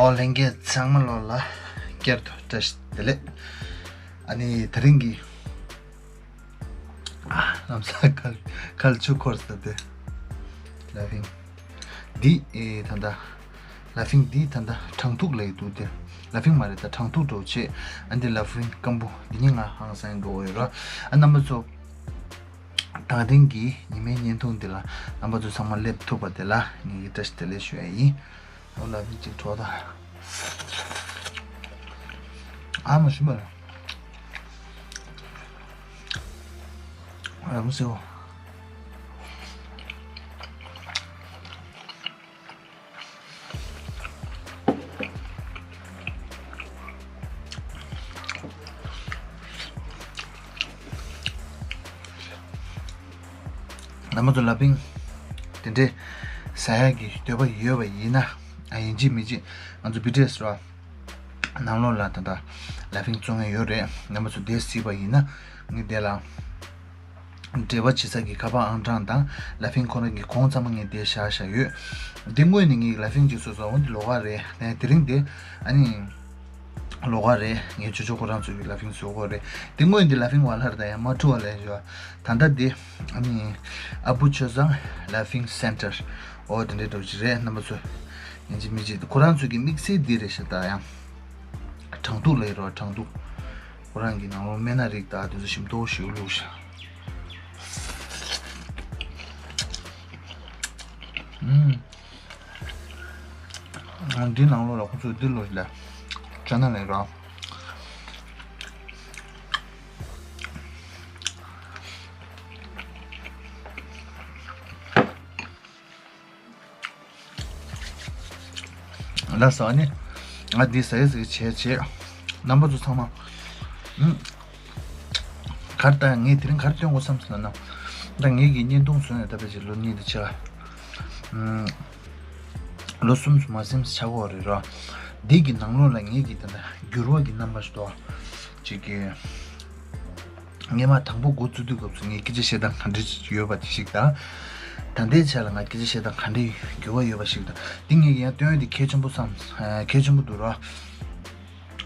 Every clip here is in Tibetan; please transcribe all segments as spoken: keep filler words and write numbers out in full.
ཨོ་ལྷན་རྒྱས་ཚང་མ་ལོ་ལ་བསྐྱར་དུ་བཀྲ་ཤིས་བདེ་ལེགས། ཨ་ནི་དེ་རིང་གི་ཨ་ལམ་སང་ཁ་ཁ་ལ་ཆུ་འཁོར་ས་དེ་ལ་ཕིང་འདི་ཨེ་ད་ལྟ་ལ་ཕིང་འདི་ད་ལྟ་གྲང་ཐུག་ལ་ཡི་འདུག་དེ་ལ་ཕིང་མ་རེད། ད་གྲང་ཐུག་འགྲོ་བྱེད། ཨ་འདི་ལ་ཕིང་སྐམ་པོ་འདི་གཉིས་ང་ཧང་སང་འགྲོ་ཡོད་ར། ཨ་རྣམ་པ་ཚོ་ད་ཐེངས་ཀྱི་ཉི་མའི་བརྙན་ཐུང་འདི་ལ་རྣམ་པ་ཚོ་ཚང་མ་སླེབས་ཐུབ་པ་དེ་ལ་ངེད་ཀྱིས་བཀྲ་ཤིས་བདེ་ལེགས་ཞུ་ཡ་ཡིན། ཨོ་ལ་ཕིང་གཅིག་གྲོགས་དང་། ཨ་མ་ཤི་མ་ར། ཨ་མ་སེ་བ། རྣམ་པ་ཚོ་ལ་ཕིང་དེ་འདྲའི་ཟ་ཡག་གི་འདོད་པ་ཡོད་པ་ཡིན་ན། ཨ་ཡིན་གཅིག་མིན་གཅིག་ང་ཚོ་བི་ཊི་ཨེས་ར་ནང་ལོགས་ལ་ད་ལྟ་ལ་ཕིང་བཙོང་མཁན་ཡོད་རེད། རྣམ་པ་ཚོ་དེ་གཟིགས་པ་ཡིན་ན་ངས་དེ་ལ་འབྲེལ་བ་བྱེད་ས་གི་ཁ་པར་ཨང་གྲངས་དང་ལ་ཕིང་ཁོ་རང་གི་གོང་ཚང་མ་ངས་དེ་བཞག་བཞག་ཡོད། དེ་སྔོན་ནས་ངས་ལ་ཕིང་ཅིག་བཟོས་སོང་། འོན་ཏེ་ལོགས་ཀ་རེད། དེ་རིང་དེ་ཨ་ནི་ལོགས་ཀ་རེད། ངའི་ཅོ་ཅོ་ཁོ་རང་ཚོ་གི་ལ་ཕིང་བཟོ་གི་རེད། དེ་སྔོན་དེ་ལ་ཕིང་བ་ལྷར་དང་ཡང་མ་ཐུ་བ་ལས་བྱོས། ད་ལྟ་དེ་ཨ་ནི་ཨ་བུ་ཆོས་བཟང་ལ་ཕིང་སེན་ཊར་འོ་དེ་འདྲའི་འདྲ་བོ་ཅིག་རེད། རྣམ་པ་ཚོ་ཡིན་གཅིག་མིན་གཅིག་ཁོ་རང་ཚོ་གི་དམིགས་བསལ་འདི་རེད་ཤག་ད་ཡང་གྲང་ཐུག་ལ་ཡོད་རོགས། གྲང་ཐུག་ཁོ་རང་གི་ནང་ལོགས་སྨན་སྣ་རིགས་དང་དེ་ཚོ་ཞིམ་ཏོག་ཞིག་བླུགས་ཤག་ཨུམ། འདི་ནང་ལོགས་ལ་ཁོ་ཚོས་འདི་ལོ་ལ་ཅ་ན་ལས་ར། ལགས་སོ། ཨ་ནི་ང་འདི་ཟ་ཡི་ཟ་ཡི་བྱས་བྱས། རྣམ་པ་ཚོ་ཚང་མ་ཨུམ། གར་ལྟ་ངས་དེ་རིང་གར་སྟོན་དགོས་བསམ་སོང་ན། ད་ངེད་ཀྱི་བརྙན་ཐུང་བཟོས་ནས་ད་ཕལ་ཆེར་ལོ་གཉིས་དང་ཕྱེད་ཀ་ལོ་གསུམ་མ་ཟིན་ཆགས་ཀྱི་ཡོད་རེད་ར། འདི་གི་ནང་ལོགས་ལ་ངེད་ཀྱི་ད་ལྟ་འགྱུར་བ་གི་རྣམ་པ་ཞིག་འདུག་ཅིག་གི། སྔས་མ་དང་པོ་འགོ་བཙུགས་དུས་སྐབས་སུ་ངས་སྐད་ཆ་བཤད་སྟངས་ག་འདྲ་ཡོད་པ་དེ་ཞིག་དང་། ད་ལྟའི་ཆ་ལ་ང་སྐད་ཆ་བཤད་སྟངས་ག་འདྲ་འགྱུར་བ་ཡོད་པ་ཞིག་དང་། འདི་ངས་ཡང་སྟོན་དེ་གལ་ཆེན་པོ་བསམ། གལ་ཆེན་པོ་འདུག་ར།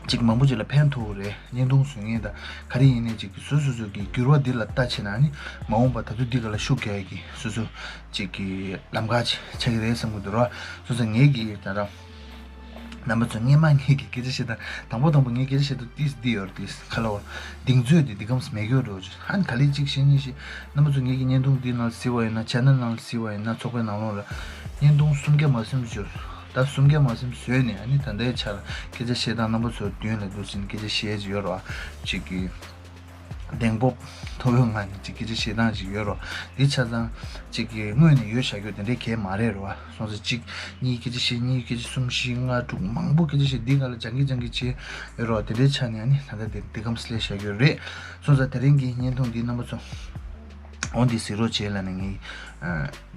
ཅིག་མང་པོ་ཅིག་ལ་ཕན་ཐོགས་རེད། བརྙན་ཐུང་བཟོ་མཁན་དང་ག་རེ་ཡིན་ནའི་ཅིག་སོ་སོ་སོ་གི་འགྱུར་བ་འདི་ལ་ལྟ་བྱས་ན་ནི་མ་འོངས་པ་ད་དུང་འདི་ག་ལ་ཤུགས་རྒྱག་ཡ་གི་སོ་སོ་ཅིག་གི་ལམ་ཁ་ཅིག་ཆགས་ཀྱི་རེད་བསམ་གི་འདུག་ར། སོ་སོ་ངེད་ཀྱི་ད་ར་རྣམ་པ་ཚོ་སྔས་མ་ངེད་ཀྱི་སྐད་ཆ་བཤད་སྟངས་དང་པོ་དང་པོ་ངའི་སྐད་ཆ་བཤད་སྟངས་ཏིས་འདི་ཡོད་རེད། ཏིས་ཁ་ལོ་གདེང་ཚོད་དེ་འདི་གམ་མེད་གི་རོ། ཨ་ནི་ག་ལེ་གཅིག་བཤད་གཉིས་བཤད། རྣམ་པ་ཚོ་ངེད་ཀྱི་བརྙན་ཐུང་འདི་ནང་གཟིགས་པ་ཡིན་ན། ཆེ་ནལ་ནང་གཟིགས་པ་ཡིན་ན། ཚོགས་པའི་ནང་ལོགས་ལ་བརྙན་ཐུང་སུམ་བརྒྱ་མ་ཟིན་བཅུ། ད་སུམ་བརྒྱ་མ་ཟིན་བཟོས་ནས། ཨ་ནི་ད་ལྟའི་ཆར་སྐད་ཆ་བཤད་སྟངས་རྣམ་པ་ཚོའི་མདུན་ལ་འདུག་ཟིན་སྐད་ཆ་བཤད་ཀྱི་ཡོད་རོ། ཅིག་གི་གདེང་སྤོབས་མཐོ་པོའི་ངང་ནས་ཅིག་སྐད་ཆ་བཤད་སྟངས་ཅིག་ཡོད་རོ། འདི་ཆ་ཚང་ཅིག་གི་སྔོན་ནས་ཡོད་བཞག་རྒྱུ་དེ་འདྲའི་གལ་མ་རེད་རོ། སོང་ཙང་གཅིག་གཉིས་སྐད་ཆ་བཤད། གཉིས་སྐད་ཆ་གསུམ་བཤད། ལྔ་དྲུག་མང་པོ་སྐད་ཆ་བཤད། འདི་ག་ལ་སྦྱང་གི་སྦྱང་གི་བྱས་ཡོད་རོ། དེ་འདྲའི་ཆ་ནས་ཨ་ནི་ད་ལྟ་དེ་འདི་གམ་སླེབས་བཞག་རྒྱུ་རེད། སོང་ཙང་དེ་རིང་གི་བརྙན་ཐུང་འདི་རྣམ་པ་ཚོ་འོ་འདི་གཟིགས་རོགས་བྱེད་ལབ་ནས་ངས་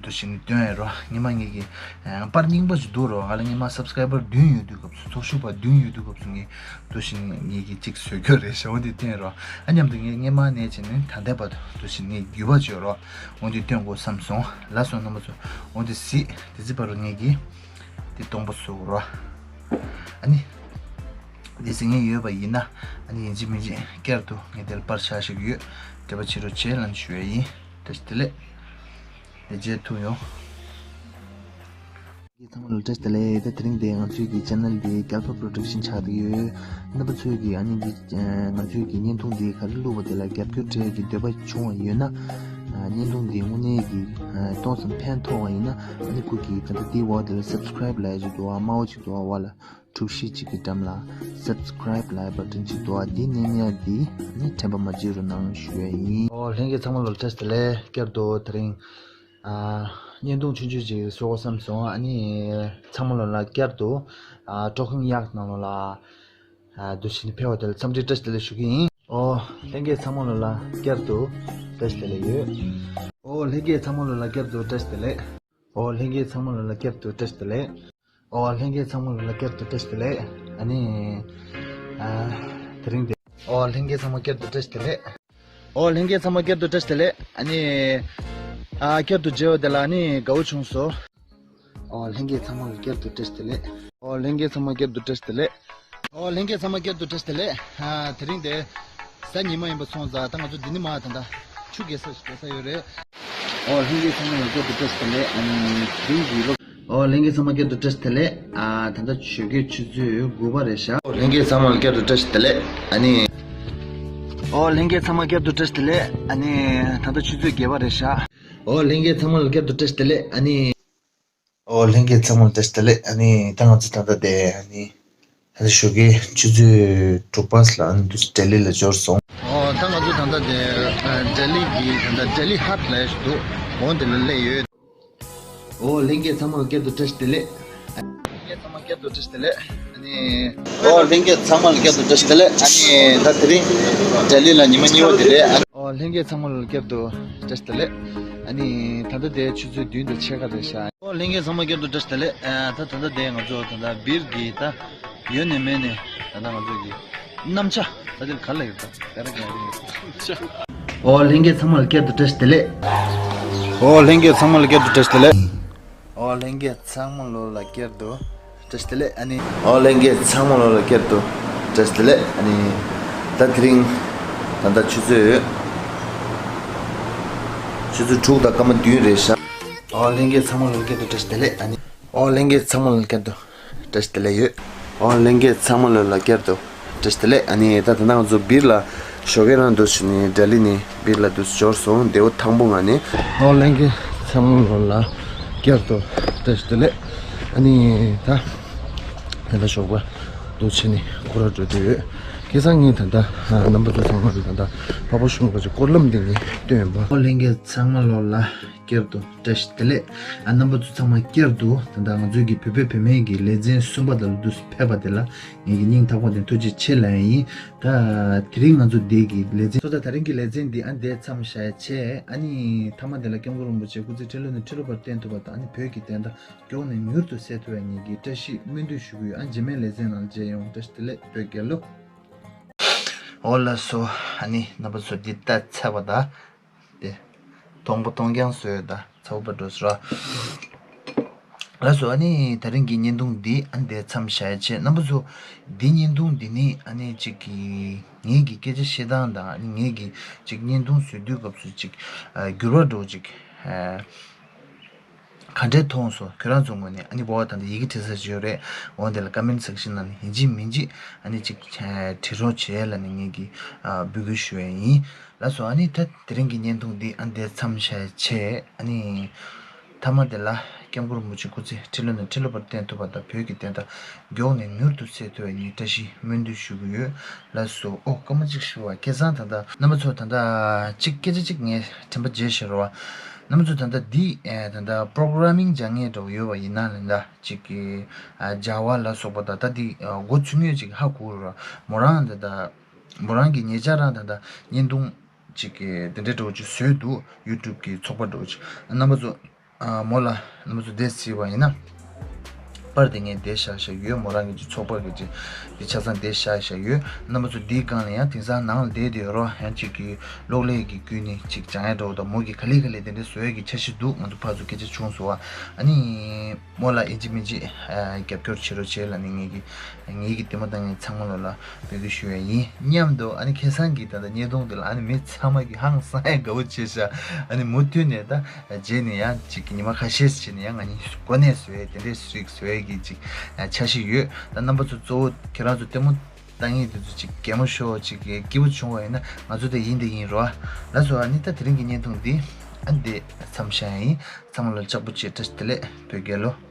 འདུག་བྱས་ནས་སྟོན་ཡོད་རོ། སྔས་མ་ངེད་ཀྱི་ཨ་པར་རྙིང་པ་ཞིག་འདུག་རོ། ང་ལ་སྔས་མ་སབ་སི་ཀ་རའི་བར་བདུན་ཡོད་དུས་སྐབས་སུ། ཚོགས་ཞུགས་པ་བདུན་ཡོད་དུས་སྐབས་སུ་ངས་འདུག་བྱས་ནས་ངེད་ཀྱི་གཅིག་བཟོས་རྒྱུ་རེད་ཤག་འོ་འདི་སྟོན་རོ། ཨ་མཉམ་དུ་ངས་སྔས་མ་ནས་བྱས་ནས་ད་ལྟའི་བར་དུ་འདུག་བྱས་ནས་ངས་བརྒྱུད་པ་བྱོས་རོ། འོ་འདི་སྟོན་དགོས་བསམ་སོང་། ལགས་སོ་རྣམ་པ་ཚོ། འོ་འདི་གཟིགས། དེ་ཚེ་བར་དུ་ངེད་ཀྱི་འདི་སྟོང་པ་བཟོ་རོ། ཨ་ནི་འདི་གཟིགས་མཁན་ཡོད་པ་ཡིན་ན། ཨ་ནི་ཡིན་གཅིག་མིན་གཅིག་བསྐྱར་དུ་ངས་དེར་པར་ཆགས་ཞིག་ཡོད། འབྲེལ་བ་བྱེད་རོགས་བྱེད་ལབ་ཞུ་ཡ་ཡིན། བཀྲ་ཤིས་བདེ་ལེགས། ལས་བྱེད་ཐུག་ཡོང་། ཚང་མ་ལ་བཀྲ་ཤིས་བདེ་ལེགས། ད་དེ་རིང་འདི་ང་ཚོའི་གི་ཆེ་ནལ་འདི་Galpa Production ཆགས་བསྡད་ཡོད། རྣམ་པ་ཚོས་གི་ཨ་ནི་འདི་ང་ཚོའི་གི་བརྙན་ཐུང་འདི་ག་རེ་བླུགས་པ་དེ་ལ་རྒྱབ་སྐྱོར་སྤྲད་ཀྱི་འདོད་པ་བྱུང་བ་ཡོད་ན། བརྙན་ཐུང་འདི་དངོས་གནས་གི་ཏོག་ཙམ་ཕན་ཐོགས་པ་ཡིན་ན། ཨ་ནི་ཁོ་གི་ད་ལྟ་འདི་འོག་དེ་ལ་Subscribe ལབ་ཡ་ཅིག་འདུག་ཨ། དམར་པོ་ཅིག་འདུག་ཨ། འོག་ལ་གྲུ་བཞི་གཅིག་གི་འགྲམ་ལ་Subscribe ལབ་ཡ་བ་ཊན་ཅིག་འདུག་ཨ། འདི་མནན་ཡ་འདི་ཨ་ནི་དྲན་པ་མ་བརྗེད་རོགས་གནང་ཞུ་ཡ་ཡིན། ཨོ་ལྷན་རྒྱས་ཚང་མ་ལ་བཀྲ་ཤིས་བདེ་ལེགས། བསྐྱར་དུ་དེ་རིང་ཨ་བརྙན་ཐུང་ཆུང་ཆུང་ཅིག་བཟོ་དགོས་བསམ་སོང་། ཨ་ནི་ཚང་མ་ལོ་ལ་བསྐྱར་དུ་ཨ་སྤྲོ་ཁང་གཡག་ནང་ལོ་ལ་ཨ་འདུག་བྱས་ནས་ཕེབས་པ་དེ་ལ་འཚམས་འདྲི་བཀྲ་ཤིས་བདེ་ལེགས་ཞུ་གི་ཡིན། ཨོ་ལྷན་རྒྱས་ཚང་མ་ལོ་ལ་བསྐྱར་དུ་བཀྲ་ཤིས་བདེ་ལེགས་ཡོད། ཨོ་ལྷན་རྒྱས་ཚང་མ་ལོ་ལ་བསྐྱར་དུ་བཀྲ་ཤིས་བདེ་ལེགས། ཨོ་ལྷན་རྒྱས་ཚང་མ་ལོ་ལ་བསྐྱར་དུ་བཀྲ་ཤིས་བདེ་ལེགས། ཨོ་ལྷན་རྒྱས་ཚང་མ་ལོ་ལ་བསྐྱར་དུ་བཀྲ་ཤིས་བདེ་ལེགས། ཨ་ནི་ཨ་དེ་རིང་འདི། ཨོ་ལྷན་རྒྱས་ཚང་མ་བསྐྱར་དུ་བཀྲ་ཤིས་བདེ་ལེགས། ཨོ་ལྷན་རྒྱས་ཚང་མ་བསྐྱར་དུ་བཀྲ་ཤིས་བདེ་ལེགས། ཨ་ནི་ཨ་བསྐྱར་དུ་མཇལ་བ་དེ་ལ་ཨ་ནི་དགའ་བོ་བྱུང་སོང་། ཨོ་ལྷན་རྒྱས་ཚང་མ་ལ་བསྐྱར་དུ་བཀྲ་ཤིས་བདེ་ལེགས། ཨོ་ལྷན་རྒྱས་ཚང་མ་བསྐྱར་དུ་བཀྲ་ཤིས་བདེ་ལེགས། ཨོ་ལྷན་རྒྱས་ཚང་མ་བསྐྱར་དུ་བཀྲ་ཤིས་བདེ་ལེགས། ཨ་དེ་རིང་དེ་གཟའ་ཉི་མ་ཡིན་པ་སོང་ཙང་ད་ང་ཚོ་འདི་ནས་མར་ད་ལྟ་ཆུ་རྐྱལ་ས་ཞིག་རྐྱལ་ས་ཡོད་རེད། ཨོ་ལྷན་རྒྱས་ཚང་མ་ལ་བསྐྱར་དུ་བཀྲ་ཤིས་བདེ་ལེགས། ཨ་ནི་དེ་རིང་གི་ལོ། ཨོ་ལྷན་རྒྱས་ཚང་མ་བསྐྱར་དུ་བཀྲ་ཤིས་བདེ་ལེགས། ཨ་ད་ལྟ་ཆུ་རྐྱལ་ཆུ་ཚོད་དགུ་པ་རེད་ཤག་ཨོ་ལྷན་རྒྱས་ཚང་མ་ལ་བསྐྱར་དུ་བཀྲ་ཤིས་བདེ་ལེགས། ཨ་ནི། ཨོ་ལྷན་རྒྱས་ཚང་མ་བསྐྱར་དུ་བཀྲ་ཤིས་བདེ་ལེགས། ཨ་ནི་ད་ལྟ་ཆུ་ཚོད་བརྒྱད་པ་རེད་ཤག་ཨོ་ལྷན་རྒྱས་ཚང་མ་ལ་བསྐྱར་དུ་བཀྲ་ཤིས་བདེ་ལེགས། ཨ་ནི། ཨོ་ལྷན་རྒྱས་ཚང་མ་ལ་བཀྲ་ཤིས་བདེ་ལེགས། ཨ་ནི་ད་ང་ཚོ་ད་ལྟ་དེ་ཨ་ནི་ད་ལྟ་ཞོགས་ཀའི་ཆུ་ཚོད་དྲུག་པ་ལ་ཨ་ནི་འདུག་ལྡི་ལི་ལ་འབྱོར་སོང་། ཨོ་ད་ང་ཚོ་ད་ལྟ་དེ་ཨ་ལྡི་ལི་གི་ད་ལྟ་ལྡི་ལི་ཧཊ་ལབ་ཡ་ཞིག་འདུག་འོ་དེ་ལ་སླེབས་ཡོད། ཨོ་ལྷན་རྒྱས་ཚང་མ་ལ་བསྐྱར་དུ་བཀྲ་ཤིས་བདེ་ལེགས། ལྷན་རྒྱས་ཚང་མ་བསྐྱར་དུ་བཀྲ་ཤིས་བདེ་ལེགས། ཨ་ནི། ཨོ་ལྷན་རྒྱས་ཚང་མ་ལ་བསྐྱར་དུ་བཀྲ་ཤིས་བདེ་ལེགས། ཨ་ནི་ད་དེ་རིང་ལྡི་ལི་ལ་ཉི་མ་གཉིས་པ་དེ་རེད། ཨ་ནི། ཨོ་ལྷན་རྒྱས་ཚང་མ་ལ་བསྐྱར་དུ་བཀྲ་ཤིས་བདེ་ལེགས། ཨ་ནི་ད་ལྟ་དེ་ཆུ་ཚོད་བདུན་དང་ཕྱེད་ཀ་རེད་ཤག་ཨོ་ལྷན་རྒྱས་ཚང་མ་བསྐྱར་དུ་བཀྲ་ཤིས་བདེ་ལེགས། ཨ་ད་ད་ལྟ་དེ་ང་ཚོ་ད་ལྟ་སྦིར་གི་ད་ཡོད་ནས་མེད་ནས་ད་ལྟ་ང་ཚོ་གི་གནམ་ལྕགས་ད་དེ་ག་ལ་ཡོད་ད་དེ་ར་ག་ཡོད། ཨོ་ལྷན་རྒྱས་ཚང་མ་ལ་བསྐྱར་དུ་བཀྲ་ཤིས་བདེ་ལེགས། ཨོ་ལྷན་རྒྱས་ཚང་མ་ལ་བསྐྱར་དུ་བཀྲ་ཤིས་བདེ་ལེགས། ཨོ་ལྷན་རྒྱས་ཚང་མ་ལོ་ལ་བསྐྱར་དུ་བཀྲ་ཤིས་བདེ་ལེགས། ཨ་ནི། ཨོ་ལྷན་རྒྱས་ཚང་མ་ལོ་ལ་བསྐྱར་དུ་བཀྲ་ཤིས་བདེ་ལེགས། ཨ་ནི། ད་དེ་རིང་ད་ལྟ་ཆུ་ཚོད་ཆུ་ཚོད་དྲུག་དང་སྐར་མ་བདུན་རེད་ཤག་ཨོ་ལྷན་རྒྱས་ཚང་མ་ལོ་ལ་བསྐྱར་དུ་བཀྲ་ཤིས་བདེ་ལེགས། ཨ་ནི། ཨོ་ལྷན་རྒྱས་ཚང་མ་ལོ་ལ་བསྐྱར་དུ་བཀྲ་ཤིས་བདེ་ལེགས་ཡོད། ཨོ་ལྷན་རྒྱས་ཚང་མ་ལོ་ལ་བསྐྱར་དུ་བཀྲ་ཤིས་བདེ་ལེགས། ཨ་ནི་ད་ད་ནང་ཚོ་སྦིར་ལ་ཞོགས་ཀས་རང་འདུག་ཞུ་ནི་ལྡི་ལི་ནས་སྦིར་ལ་འདུག་འབྱོར་སོང་། བདེ་པོ་ཐང་པོ་ངང་ནས། ཨོ་ལྷན་རྒྱས་ཚང་མ་ལོ་ལ་བསྐྱར་དུ་བཀྲ་ཤིས་བདེ་ལེགས། ཨ་ནི་ད་ད་ལྟ་ཞོགས་པ་འདུག་ཕྱི་ནས་སྐོར་ར་འགྲོ་འདོད་ཡོད། ཁ་སང་ངས་ད་ལྟ་རྣམ་པ་ཚོ་ཚང་མ་ལ་ད་ལྟ་འཕགས་པ་གཞུང་གི་སྐོར་ལམ་འདི་ངས་སྟོན་པ། ཨོ་ལྷན་རྒྱས་ཚང་མ་ལོ་ལ་བསྐྱར་དུ་བཀྲ་ཤིས་བདེ་ལེགས། ཨ་རྣམ་པ་ཚོ་ཚང་མ་བསྐྱར་དུ་ད་ལྟ་ང་ཚོའི་གི་བོད་པའི་བུད་མེད་ཀྱི་ལེ་ཚན་གསུམ་པ་དང་ལ་དུ་ཕེབས་པ་དེ་ལ་ངེད་ཀྱི་སྙིང་ཐག་པ་ནས་ཐུགས་རྗེ་ཆེ་ལབ་ཡ་ཡིན། ད་དེ་རིང་ང་ཚོ་འདི་གི་ལེ་ཚན་ཚོ་ད་དེ་རིང་གི་ལེ་ཚན་འདི་ཨ་འདས་མཚམས་བཞག་ཡ་བྱས། ཨ་ནི་མཐའ་མ་དེ་ལ་སྐྱབས་མགོན་རིན་པོ་ཆེ་སྐུ་ཚེ་ཁྲི་ལོ་ནས་ཁྲི་ལོ་བར་བརྟན་ཐུབ་པ་དང་། ཨ་ནི་བོད་ཀྱི་བདེན་མཐའ་མགྱོགས་ནས་མྱུར་དུ་གསལ་ཐུབ་པའི་ངེད་ཀྱི་བཀྲ་ཤིས་སྨོན་འདུན་ཞུ་གི་ཡོད། ཨ་རྗེས་མའི་ལེ་ཚན་ནང་མཇལ་ཡོང་། བཀྲ་ཤིས་བདེ་ལེགས། བོད་རྒྱལ་ལོ། འོ་ལགས་སོ། ཨ་ནི་རྣམ་པ་ཚོ་འདི་ལྟ་ཚར་བ་ད། དེ། མཐོང་པོ་མཐོང་རྐྱང་བཟོས་ད་ཚ་བོ་པ་འགྲོ་ཟེར་ར། ལགས་སོ། ཨ་ནི་དེ་རིང་གི་བརྙན་ཐུང་འདི་ཨ་ནི་འདས་མཚམས་བཞག་ཡ་བྱས། རྣམ་པ་ཚོ་འདི་བརྙན་ཐུང་འདི་ནི་ཨ་ནི་གཅིག་གི་ངེད་ཀྱི་སྐད་ཆ་བཤད་སྟངས་དང་། ཨ་ནི་ངེད་ཀྱི་གཅིག་བརྙན་ཐུང་བཟོ་དུས་སྐབས་སུ་གཅིག་ཨ་འགྱུར་བ་འགྲོ་གཅིག་ཨ་ག་འདྲས་མཐོང་སོང་། ཁྱོད་རང་ཚོ་ངོས་ནས། ཨ་ནི་འོ་ད་ལྟ་ཡི་གེ་བྲིས་ས་ཅིག་ཡོད་རེད། འོ་དེ་ལ་ཀོ་མེན་སེག་ཤན་ནང་ནས་ཡིན་གཅིག་མིན་གཅིག་ཨ་ནི་གཅིག་ཨ་བྲིས་རོགས་བྱས་ལབ་ནས་ངེད་ཀྱི་ཨ་འབོད་སྐུལ་ཞུ་ཡ་ཡིན། ལགས་སོ། ཨ་ནི་ད་དེ་རིང་གི་བརྙན་ཐུང་འདི་ཨ་འདས་མཚམས་བཞག་བྱས། ཨ་ནི་མཐའ་མ་དེ་ལ་སྐྱབས་མགོན་རིན་པོ་ཆེ་སྐུ་ཚེ་ཁྲི་ལོ་ནས་ཁྲི་ལོ་བར་བརྟན་ཐུབ་པ་དང་། བོད་ཀྱི་བདེན་མཐའ་མགྱོགས་ནས་མྱུར་དུ་གསལ་ཐུབ་པའི་ངེད་བཀྲ་ཤིས་སྨོན་འདུན་ཞུ་གི་ཡོད། ལགས་སོ། ཨོ་སྐར་མ་གཅིག་ཞུ་བ། ཁ་སང་ད་ལྟ་རྣམ་པ་ཚོ་ད་ལྟ་གཅིག་སྐད་ཆ་གཅིག་ངས་དྲན་པ་བརྗེད་ཤག་རོ་བ། རྣམ་པ་ཚོ་ད་ལྟ་འདི་ཨེ་ད་ལྟ་པོ་རོ་གྷ་ར་མིང་སྦྱང་མཁན་འདྲ་བོ་ཡོད་པ་ཡིན་ན་ལབ་ད། གཅིག་གི་ཨ་སྦྱང་བ་ལ་སོགས་པ་ད་ལྟ་འདི་ཨ་འགོ་ཚུགས་མཁན་གཅིག་ཧ་གོ་རོ་བ། མོ་རང་ད་ལྟ་མོ་རང་གི་ཉེ་ཆར་རང་ད་ལྟ་བརྙན་ཐུང་གཅིག་གི་དེ་འདྲ་འདྲ་བོ་ཅིག་བཟོས་འདུག་ཡུ་ཊུབ་གི་ཚོགས་པ་འདྲ་བོ་ཅིག་རྣམ་པ་ཚོ་ཨ་མོ་ལ་རྣམ་པ་ཚོ་འདི་གཟིགས་པ་ཡིན་ན། པར་དེ་ངས་འདི་བཞག་བཞག་ཡོད། མོ་རང་གི་ཅིག་ཚོགས་པ་གི་ཅིག་འདི་ཆ་ཚང་འདི་བཞག་བཞག་ཡོད། རྣམ་པ་ཚོ་འདིའི་སྒང་ལ་ཡང་དེང་སང་ནང་ལ་བསྡད་བསྡད་ཡོད་རོ། ཡང་ཅིག་གི་གློག་ཀླད་ཀྱི་བརྒྱུད་ནས་ཅིག་སྦྱང་ཡ་འདྲ་བོ་དང་། མོ་གི་ག་ལེ་ག་ལེ་དེ་འདྲ་བཟོ་ཡ་གི་འཆར་གཞི་འདུག་ང་ཚོ་ཕར་ཚུར་སྐད་ཆ་བྱུང་སོང་བ། ཨ་ནི་མོ་ལ་ཡིན་གཅིག་མིན་གཅིག་ཨ་རྒྱབ་སྐྱོར་བྱེད་རོགས་བྱེད་ལབ་ནས་ངེད་ཀྱི་ངེད་ཀྱི་ལྟད་མོ་ལྟ་མཁན་ཚང་མ་ལོ་ལ་འབོད་སྐུལ་ཞུ་ཡ་ཡིན། མཉམ་དུ་ཨ་ནི་ཁ་སང་གི་ད་ལྟ་བརྙན་ཐུང་དེ་ལ་ཨ་ནི་མི་ཚང་མ་གི་ཧང་སང་ཡ་དགའ་བོ་བྱས་ཤག་ཨ་ནི་མུ་མཐུད་ནས་ད་རྗེས་ནས་ཡང་ཅིག་གི་ཉི་མ་ཁ་ཤས་ཤིག་རྗེས་ནས་ཡང་ང་གཉིས་གོ་གནས་བཟོ་ཡ་དེ་འདྲས་རིགས་བཟོ་ཡ་གི་ཅིག་འཆར་གཞི་ཡོད། ད་རྣམ་པ་ཚོ་གཙོ་བོ་ཁྱེད་རང་ཚོ་ལྟད་མོ་ལྟ་མཁན་དེ་ཚོ་ཅིག་གད་མོ་ཤོར་ཅིག་གི་སྐྱིད་པོ་བྱུང་བ་ཡིན་ན་ང་ཚོ་དེ་ཡིན་དེ་ཡིན་རོ། ལགས་སོ། ཨ་ནི་ད་དེ་རིང་གི་བརྙན་ཐུང་འདི་ཨ་འདི་མཚམས་བཞག་ཡིན། ཚང་མ་ལ་ལྕགས་པོ་བྱེད། བཀྲ་ཤིས་བདེ་ལེགས། བོད་རྒྱལ་ལོ།